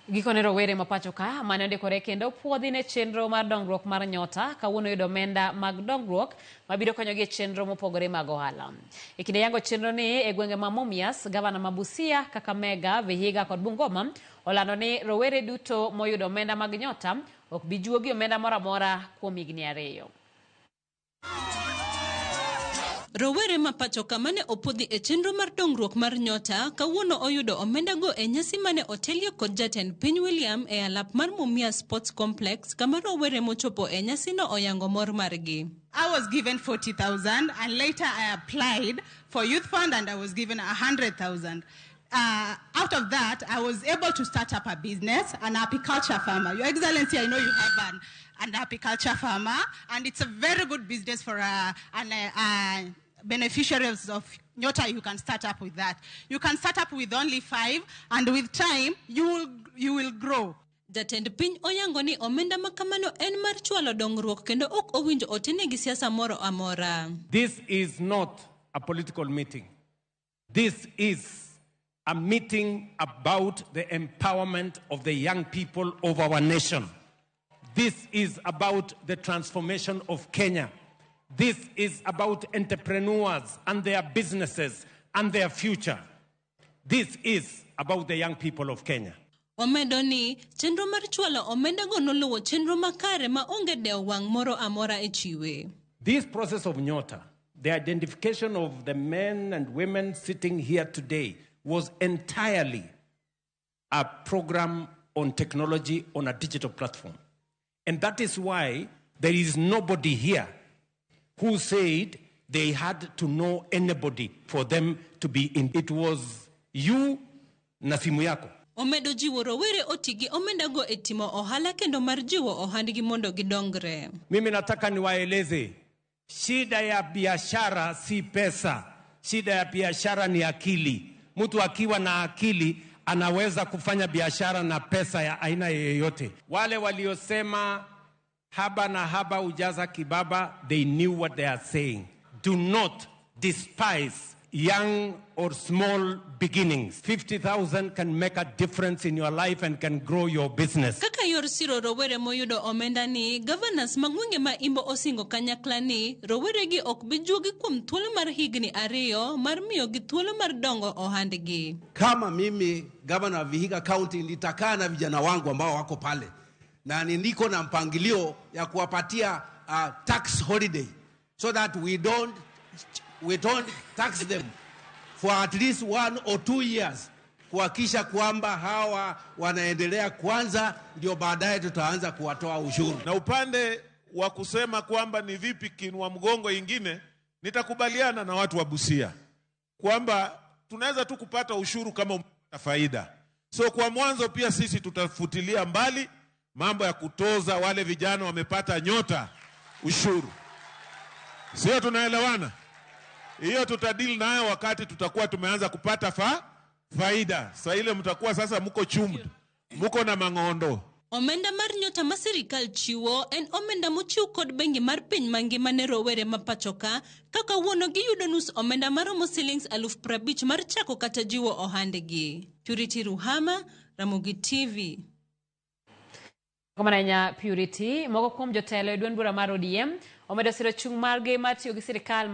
Gikone rowere ma pacho ka mane ondikore kendo puodhi ne chenro mar dongruok mar Nyota kawuono yudo omenda mag dongruok mabiro konyogi e chenro mopogore mag ohala. E kinde yango chenro ni e gwenge ma Mumias, gavana ma Busia, Kakamega, Vihiga kod Bungoma olando ni rowere duto moyudo omenda mag Nyota ok bi juogi omenda moro amora kuom higni 2. Rowere ma pacho ka mane opuodhi e chenro mar dongruok mar Nyota kawuono oyudo omendago e nyasi mane otelie kod jatend piny William e alap mar Mumias Sports Complex kama rowere mochopo e nyasino oyango mor margi. I was given 40,000 and later I applied for Youth Fund and I was given 100,000. Out of that, I was able to start up a business, an apiculture farmer. Your Excellency, I know you have an apiculture farmer, and it's a very good business for beneficiaries of Nyota. You can start up with that. You can start up with only 5, and with time, you will grow. Jatend piny oyango ni omenda ma kamano en mar chwalo dongruok kendo ok owinjo otene gi siasa moro amora. This is not a political meeting. This is a meeting about the empowerment of the young people of our nation. This is about the transformation of Kenya. This is about entrepreneurs and their businesses and their future. This is about the young people of Kenya. Omedo ni chenro mar chwalo omendago noluwo chenro makare ma onge dewo wang' moro amora e chiwe. This process of Nyota, the identification of the men and women sitting here today, was entirely a program on technology on a digital platform. And that is why there is nobody here who said they had to know anybody for them to be in. It was you na simu yako. Omedo jiwo rowere oti gi omendago e timo ohala kendo mar jiwo ohandgi mondo gidongre. Mimi nataka niwaeleze, shida ya biashara si pesa, shida ya biashara ni akili. Mtu akiwa na akili anaweza kufanya biashara na pesa ya aina yoyote. Wale waliosema haba na haba hujaza kibaba, they knew what they are saying. Do not despise young or small beginnings. 50,000 can make a difference in your life and can grow your business. Kaka yor siro rowere moyudo omenda ni, governors mag gwenge ma Imbo osingo kanyakla ni roweregi ok bi juogi kuom thuolo mar higni 2 mar miyogi thuolo mar dongo ohandgi. Kama mimi gavana wa Vihiga County nitakaa na vijana wangu ambao wako pale na niko na mpangilio ya kuwapatia tax holiday so that we don't tax them for at least 1 or 2 years kuhakikisha kwamba hawa wanaendelea kwanza, ndio baadaye tutaanza kuwatoa ushuru. Na upande wa kusema kwamba ni vipi kiinua mgongo ingine, nitakubaliana na watu wa Busia kwamba tunaweza tu kupata ushuru kama umepata faida. So kwa mwanzo pia sisi tutafutilia mbali mambo ya kutoza wale vijana wamepata Nyota ushuru. Sio tunaelewana? Hiyo tutadili nayo wakati tutakuwa tumeanza kupata faida. Sasa ile mtakuwa sasa mko chumd, mko na mang'ondo. Omenda mar Nyota ma sirikal chiwo en omenda mochiw kod bengi mar piny mangima ne rowere ma pachoka ka kawuono giyudo nus omenda maromo silings 50,000 mar chako kata jiwo ohandgi. Purity Ruhama, Ramogi TV. Kamano ahinya Purity, moko kuom jotelo e duond bura mar ODM omedo siro chung' margi mar tiyo gi sirikal.